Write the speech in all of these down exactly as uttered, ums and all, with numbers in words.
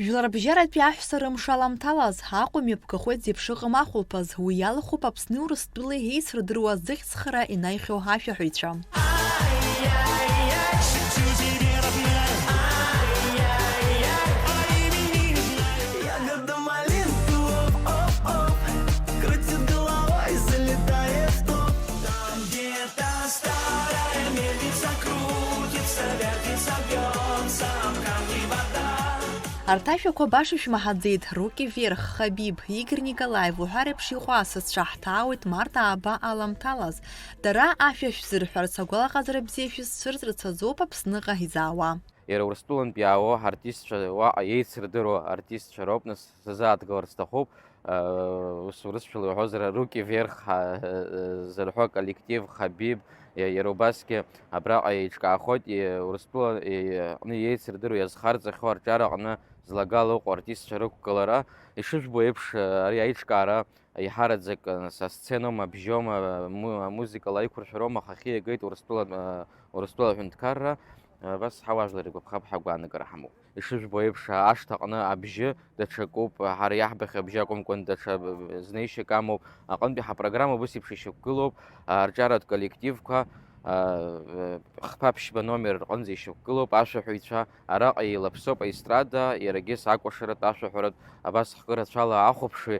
Жәларбжьаратәи аҳәса рымш аламҭалаз, Аҟәа имҩаԥгахоит зеиԥшыҟам ахәылԥаз, уи иалахәуп Аԥсни Урыстәылеи еицырдыруа зыхьӡхара инаҩхьоу ашәаҳәаҩцәа. Арҭ ашәақәа баша шәмаҳаӡеит, Руки вверх, Хабиб, Игорь Николаев уҳәа реиԥш иҟоу асасцәа ҳҭаауеит март ааба аламҭалаз. Дара ашәа шәзырҳәарц, агәалаҟазара бзиа шәызцәырҵырц азоуп Аԥсныҟа изаауа. Иара Урыстәылантә иаауа артистцәа, уаҟа еицырдыруа артистцәа роуп, нас, сазааҭгыларц сҭахуп. Ус урысшәала иҳәозар, Руки вверх ҳа-, зырҳәо аколлектив, Хабиб, иа-, иара убасгьы абраҟа еиҿкаахоит, и-, Урыстәыла, и-, аҟны иеицырдыруа иазхарҵахьоу арҿиараҟны злагала ыҟоу артистцәа рықәгылара. Ишыжәбо еиԥш, ари аиҿкаара еиҳараӡак, нас, асценоума, абжьоума, му-, амузыкала аиқәыршәароума ахахьы иагеит Урыстәыла, Урыстәыла аҳәынҭқарра, абас ҳауаажәлар иргәаԥхап ҳәа агәаанагара ҳамоуп. Ишыжәбо еиԥш, ашҭаҟны абжьы даҽакуп, ҳара иаҳбахьоу абжьы акәымкәан, даҽа знеишьак амоуп. Аҟынтәи ҳапрограмма убыс еиԥш ишьақәгылоуп, арҿиаратә коллективқәа, хԥа-ԥшьба номер рҟынӡа ишьақәгылоуп, ашәаҳәаҩцәа, араҟа еилаԥсоуп аестрада, иарагьы сакәашаратә, ашәаҳәаратә, абас ҳкы рацәала ахәаԥшҩы,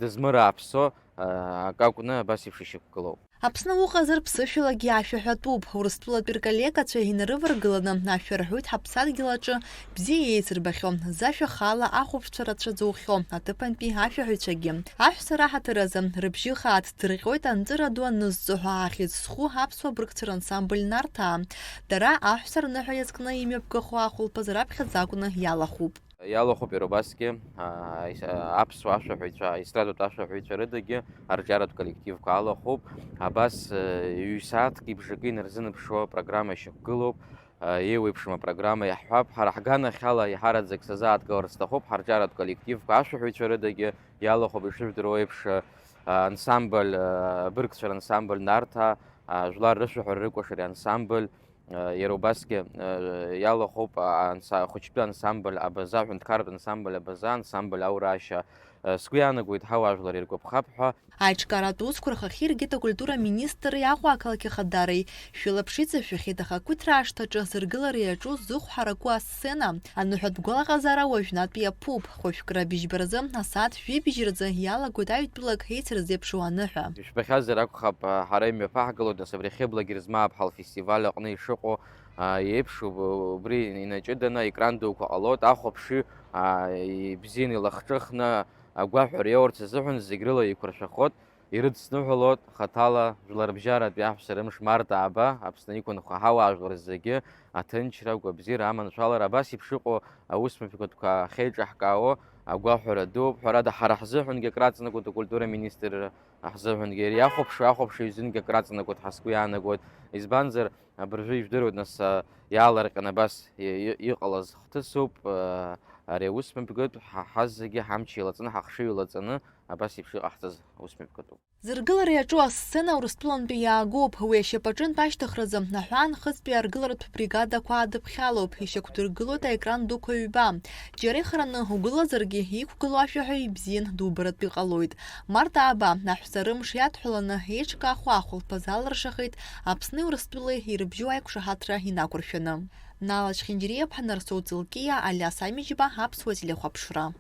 дызмырааԥсо, акы акәны абас еиԥш ишьақәгылоуп. Аԥсны уҟазар, ԥсышәалагьы ашәа ҳәатәуп. Урыстәылатәи рколлегацәа инарываргыланы ашәа рҳәоит ҳаԥсадгьыл аҿы бзиа еицырбахьоу, зашәа хаала ахәаԥшцәа рацәа зухьоу аҭыԥантәи ашәаҳәаҩцәагьы. Аҳәса раҳаҭыр азы рыбжьы хаа ддырҟьоит анҵыра ду анызҵо ҳәа ахьӡ зху аԥсуа быргцәа рансамбль Нарҭаа. Дара аҳәса рныҳәа иазкны имҩаԥгахо ахәылԥаз раԥхьаӡа акәны иалахәуп. Иалахәуп иара убасгьы, аа, ис-, аа, аԥсуа ашәаҳәаҩцәа, аестрадатә ашәаҳәаҩцәа рыдагьы арҿиаратә коллективқәа алахәуп. Абас, э, ҩ-сааҭки бжаки инарзынаԥшуа апрограмма ишьақәгылоуп. Э, еиуеиԥшым апрограмма иаҳҳәап. Ҳара ҳганахьала иаҳараӡак сазааҭгылар сҭахуп, ҳарҿиаратә коллективқәа ашәаҳәаҩцәа рыдагьы иалахәуп, ишыжәдыруа еиԥш, э, ансамбль, э, абыргцәа рансамбль Нарҭаа, э, жәлар рышәаҳәара рыкәашареи ансамбль, Иара убасгьы, иалахәуп анса-, ахәыҷтәы ансамбль Абаза, аҳәынҭқарратә ансамбль Абаза, ансамбль Аурашьа. Сгәы иаанагоит, ҳауаажәлар иргәаԥхап ҳәа. Аиҿкааратә усқәа рхахьы иргеит акультура министри Аҟәа ақалақь ахадареи. Шәылаԥш иҵашәахьеит ахақәиҭра ашҭаҿы зыргылара иаҿу зыхә ҳараку асцена. Аныҳәатә гәалаҟазаара уажәнатә иаԥуп. Хәажәкра быжьба рзы асааҭ жәибжь рзы иалагоит аҩтәылак еицырзеиԥшу аныҳәа. Ишәбахьазар акәхап, ҳара имҩаԥаҳгалоит, нас абри ахьыблагьы рызмаап ҳалфестиваль аҟны ишыҟоу, а, еиԥш, уб-, убри инаҷыданы аекран дуқәа ҟалоит, ахәаԥшҩы, а, ибзианы илахҿыхны агәаҳәара иоурц азыҳәан зегь рыла еиқәыршәахоит, ирыдсныҳәалоит хаҭала Жәларбжьаратәи аҳәса рымш март ааба, Аԥсны иқәынхо ҳауаажәлар зегьы аҭынчра, агәабзиара, аманшәалара, абас еиԥш иҟоу аусмҩаԥгатәқәа ахьеиҿаҳкаауа агәаҳәара дууп. Ҳәарада, ҳара ҳзыҳәангьы акраҵанакуеит, акультура министрра ҳзыҳәангьы, иара иахәаԥшуа ахәаԥшыҩ изынгьы акраҵанакуеит ҳәа сгәы иаанагоит. Избанзар, абыржәы ижәдыруеит, нас, а, иаалырҟьаны абас и-, и-, иҟалаз хҭысуп, а, ари аусмҩаԥгатә, ҳа, ҳазегьы ҳамч еилаҵаны, ҳахшыҩ еилаҵаны, абас еиԥш иҟаҳҵаз аусмҩаԥгатәуп. Зыргылара иаҿу асцена Урыстәылантәи иаагоуп, уи ашьапаҿынтә ашьҭыхразы аҳәаанхыҵтәи аргыларатә бригадақәа адыԥхьалоуп, ишьақәдыргылоит аекран дуқәа ҩба. Џьара ихараны угылазаргьы, иқәгылоу ашәаҳәаҩ ибзиан дубаратәы иҟалоит. Март ааба, аҳәса рымш иадҳәаланы еиҿкаахо ахәылԥаз алыршахеит Аԥсни Урыстәылеи ирыбжьоу аиқәшаҳаҭра инақәыршәаны. Нала Чхинџьириаԥҳа, Нарсоу Ҵылкиа, Алиас Амиџьба, Аԥсуа телехәаԥшра.